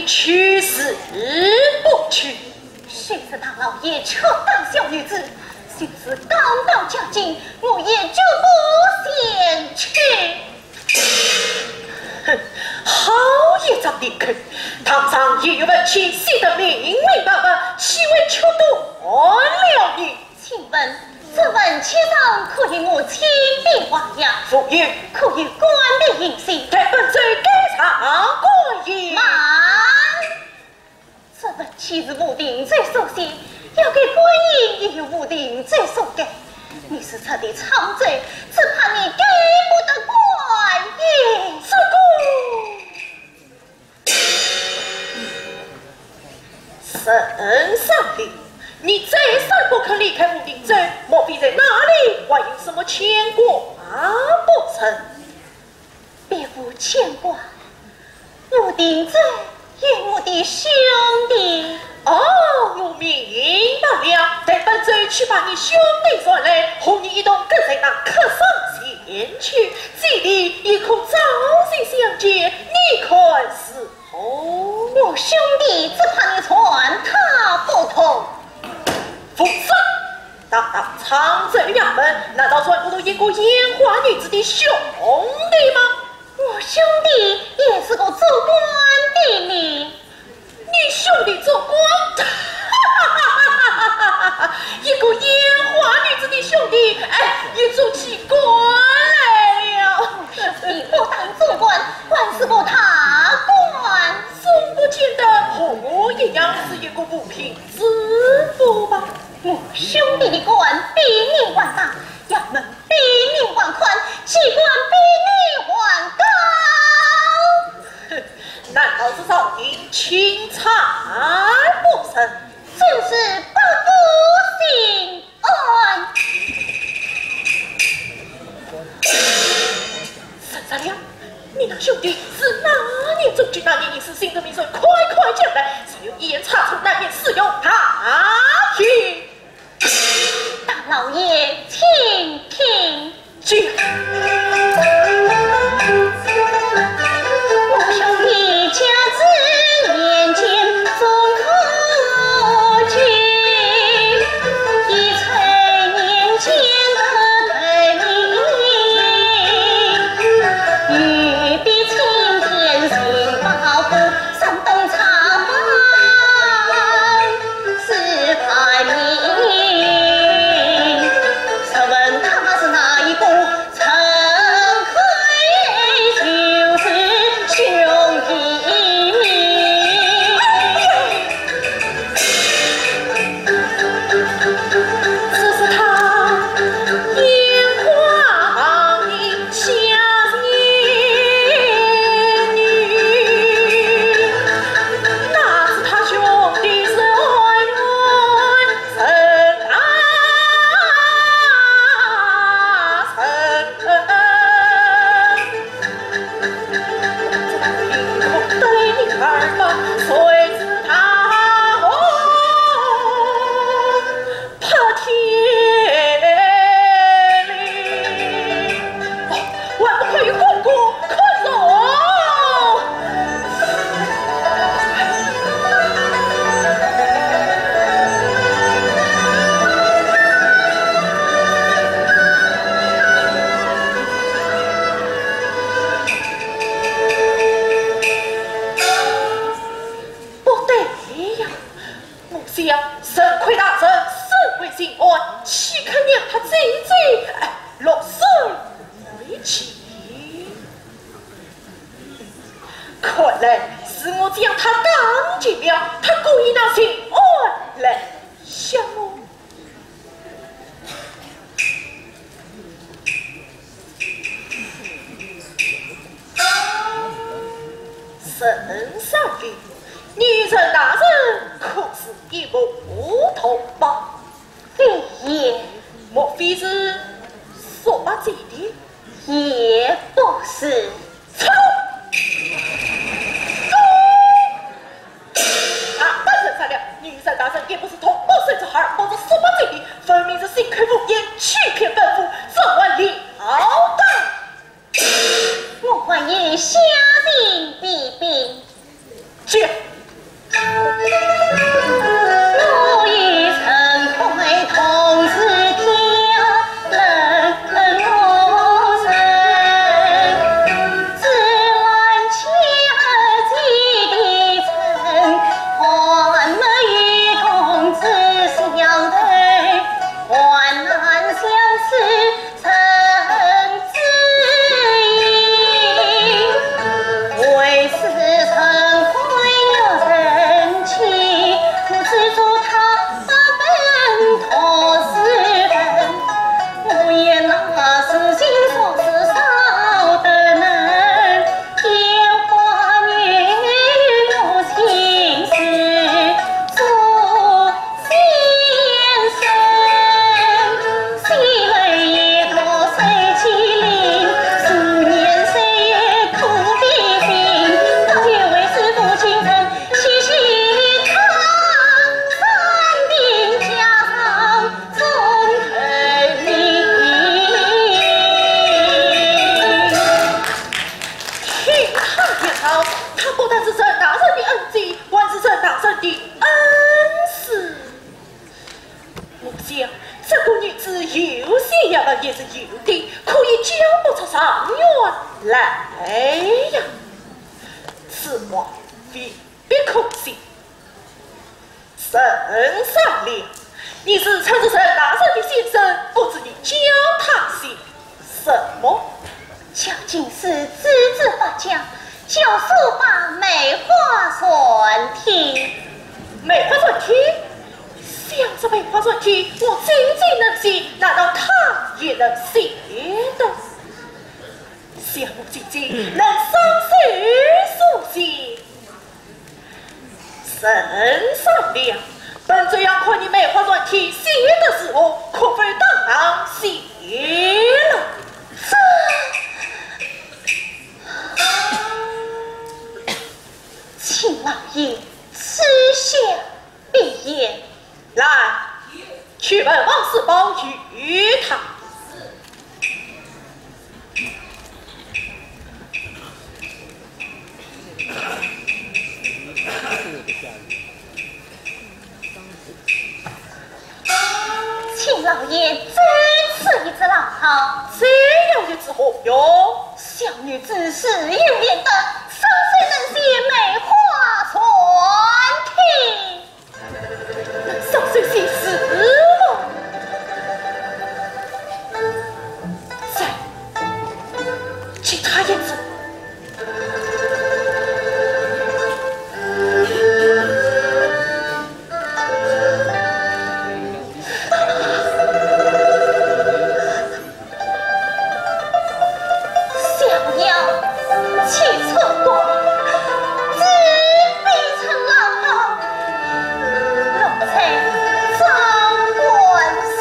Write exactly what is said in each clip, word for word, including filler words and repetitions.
去是不去？谁知大老爷却打小女子，就是刚到家境，我也绝不前去。哼，好一张利口，堂上也有文契，写得明明白白，岂会曲断了呢？请问这文契上可有我亲笔画押？无有。可有官笔印信？待本奏盖上官印。慢！这文契是吴定州所写，要盖官印也由吴定州所盖。你是他的钦差，只怕你盖不得官印。这个，沈三林，你再三不肯离开吴定州，莫非在那里还有什么牵挂不成？ 别无牵挂，吴定州也是我的兄弟。哦，我明白了，待本奏去把你兄弟传来，和你一同跟在那客商前去，这里也可朝夕相见，你看是 哦，我兄弟只怕你传他不同。畜生！堂堂沧州衙门，难道传不同一个烟花女子的兄弟吗？我兄弟也是个做官的呢。你兄弟做官？一个烟花女子的兄弟，哎，也做起官来了。我兄弟不但做官，还是个大官。 总不见得和我一样是一个五品知府吧？我兄弟的官比你还大，衙门比你还宽，机关比你还高。哼，难道是朝廷钦差不成？真是百不胜 安。沈三林，你那兄弟是哪年中举，哪年应试，姓甚名谁，快快讲来，只有一言差错，难免适用大刑。大老爷，请听。 我兄弟甲子年间中科举，乙丑年间得头名，御笔青天寻宝簿，山东茶坊 是排名。试问他是哪一个？陈魁就是兄弟名。只是他眼花 下贱女，哪知他兄弟是恩人大人。凭空对你而发，谁知他哦 破天里。哦，还不快与公公看容！不对呀， 我想，沈魁大人身为巡按，岂肯让他姐姐，哎，落水为妻？看来是我将他打进了，他故意拿巡按来吓我。 沈三林，你与沈大人可是一母同胞？非也。莫非是叔伯姐弟？也不是。 啊，大人，大人，你与沈大人也不是同母生子，而不是叔伯姐弟，分明是信口胡言，欺骗本府，这还了得？我还有下情提禀。讲。空心。沈善良，你是趁着沈大人的现身，不知你教他些什么？教进士只字不讲，教书法梅花纶帖。梅花纶帖？想这梅花纶帖，我姐姐能写，难道他也能写的？想我姐姐能双手书写。 沈善良，本主要看你梅花纶帖写得如何，可否当堂谢了？请老爷赐下笔砚。来，去问王世宝与他。 请老爷再赐一支老桃。再要一支何用？小女子自幼练得，双手能写梅花纶帖。 能双手写字么？在，其他一支。小妖，气出宫，自必成老道。奴才张官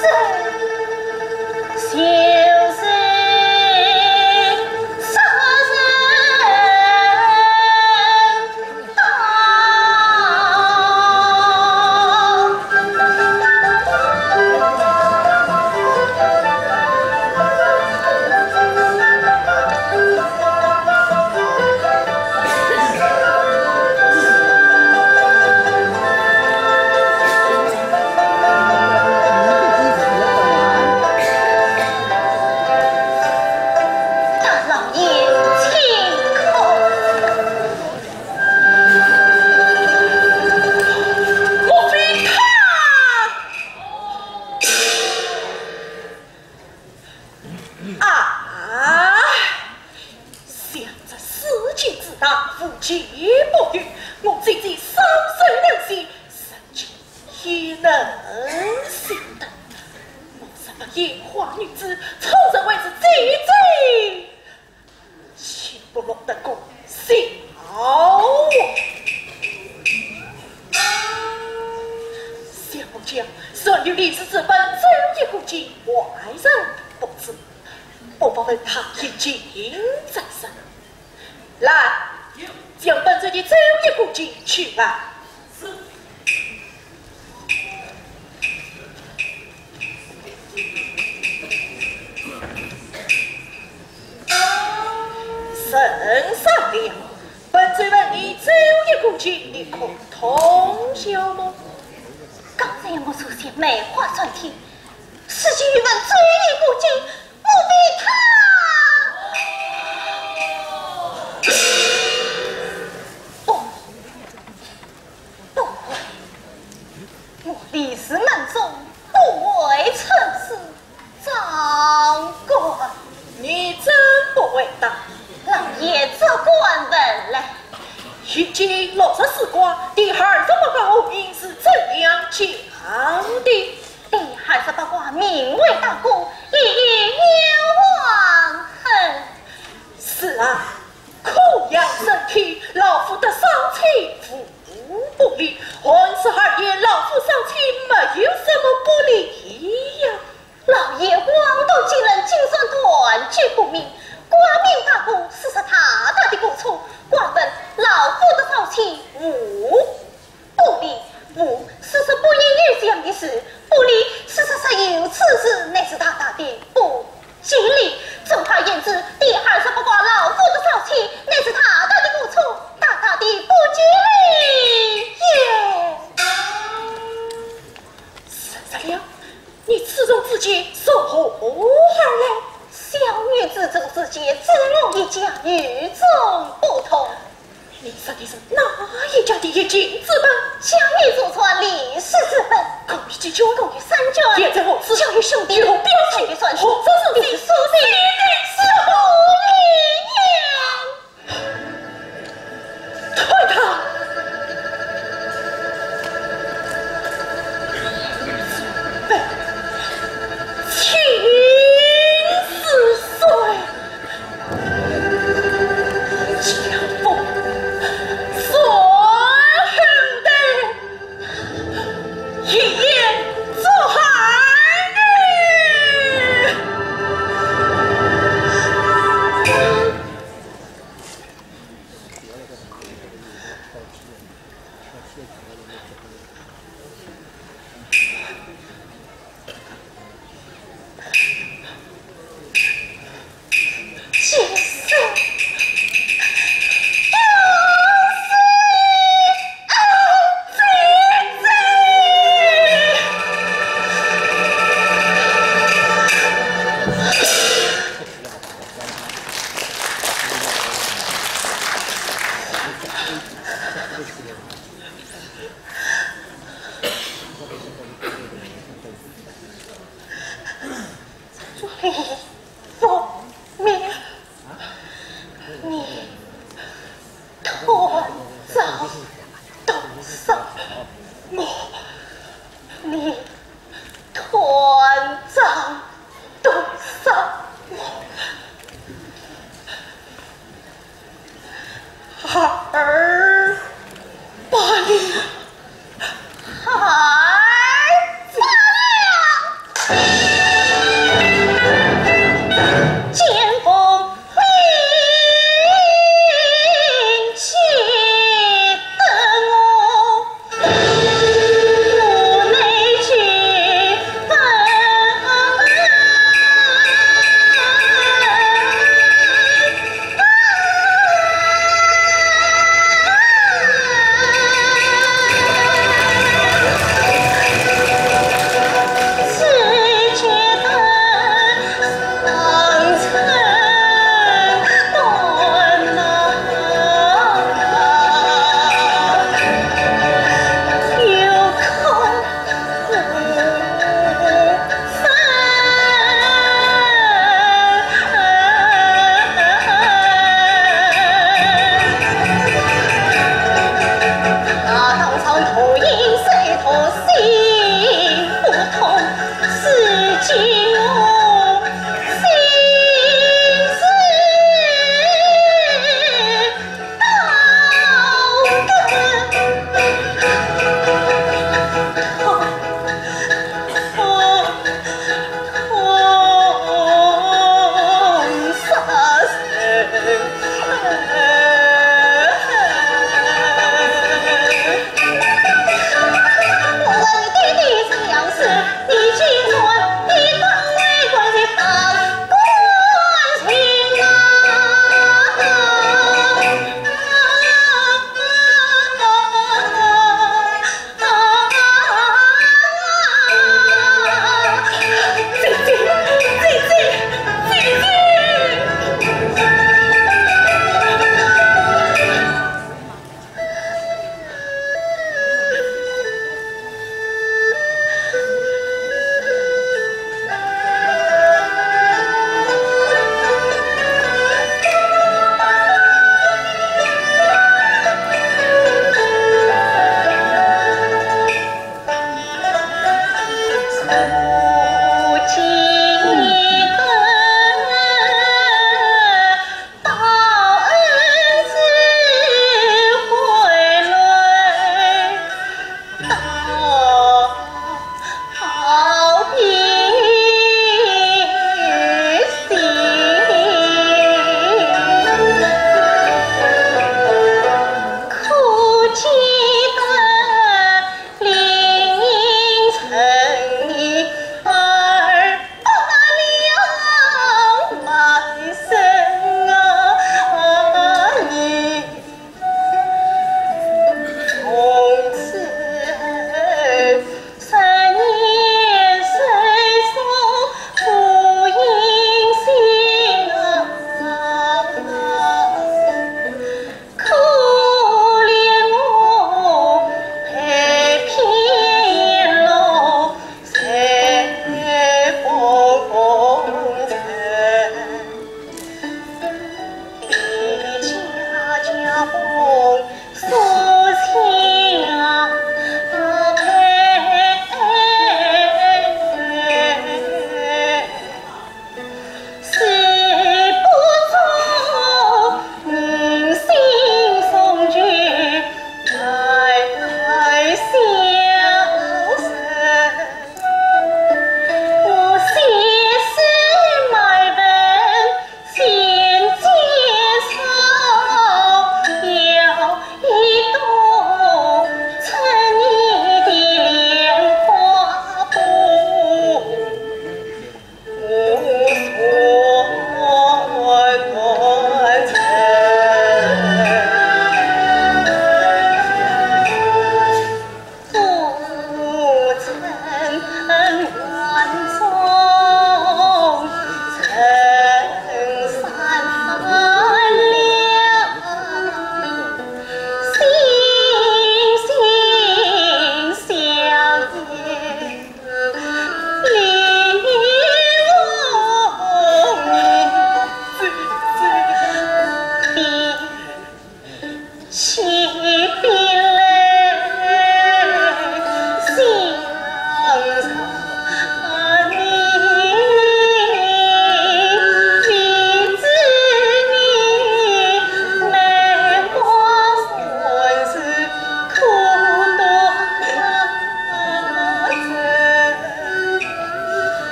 身，就是杀人 啊！想这世间之大，无奇不有，我姐姐双手能写，人间也能写得。我这个眼花女子，错认为是姐姐。 岂不落得个笑话？小姐，传与李氏之本，只有一个经，外人不知。不妨问他一经再说。来，将本传的只有一个经取来。 沈善良，本传问你只有一个经，你可通晓么？刚才我所写梅花纶帖，是其原文只有一个经，我比他……不，不会，我李氏门中不会称是 张官。你真不会答。老爷只管问来。已经六十四卦，第二十八卦何名是怎样讲的？第二十八卦名为大姑，意欲冤枉。是啊， 可阳生天，老夫得少妻无不利。寒食而言，老夫少妻没有什么不利呀。老爷广东金人，精算断句不明，卦命大姑，是啥大大的过错。卦问老夫得少妻无 不利，无是说不利于这样的事，不利是说说有此事，乃是大大的不吉利。总而言之，第二十八卦老夫得少妻，乃是大大的过错，大大的不吉利也。是这样，你此中之见从何而来？小女子这个之见，只我一家与众不同。 你说的是哪一家第一军之本，想你祖传历史之本，可以集军功于三军，也在我此，教育兄弟，有表情，算是，这是你所定的，是何理念？退堂！请四岁。